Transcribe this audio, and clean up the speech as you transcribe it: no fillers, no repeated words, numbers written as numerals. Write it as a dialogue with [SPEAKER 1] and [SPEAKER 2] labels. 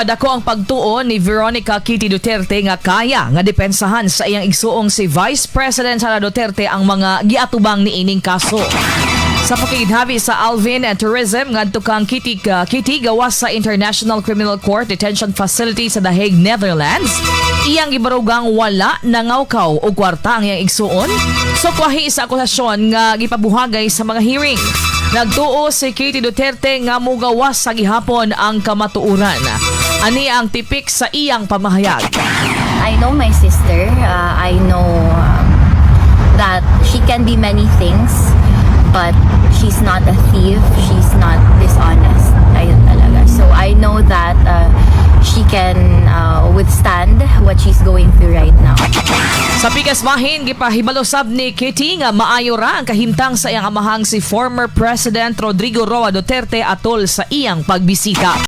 [SPEAKER 1] Dako ang pagtuo ni Veronica Kitty Duterte nga kaya nga depensahan sa iyang igsuong si Vice President Sara Duterte ang mga giatubang niining kaso. Sa pakighabi sa Alvin and Tourism ngadto kang Kitty gawas sa International Criminal Court Detention Facility sa The Hague, Netherlands, iyang gibarugang wala nangawkaw og kwarta ang iyang igsuon. Sukwahi sa akusasyon nga gipabuhagay sa mga hearing. Nagtuo si Kitty Duterte nga mugawas sa gihapon ang kamatuoran. Ani ang tipik sa iyang pamahayag.
[SPEAKER 2] I know my sister. I know that she can be many things, but she's not a thief. She's not dishonest. Ayun talaga. So I know that she can withstand what she's going through right now.
[SPEAKER 1] Sa pikas bahin, gipahibalo sab ni Kitty nga maayo ra ang kahimtang sa iyang amahang si former President Rodrigo Roa Duterte atol sa iyang pagbisita.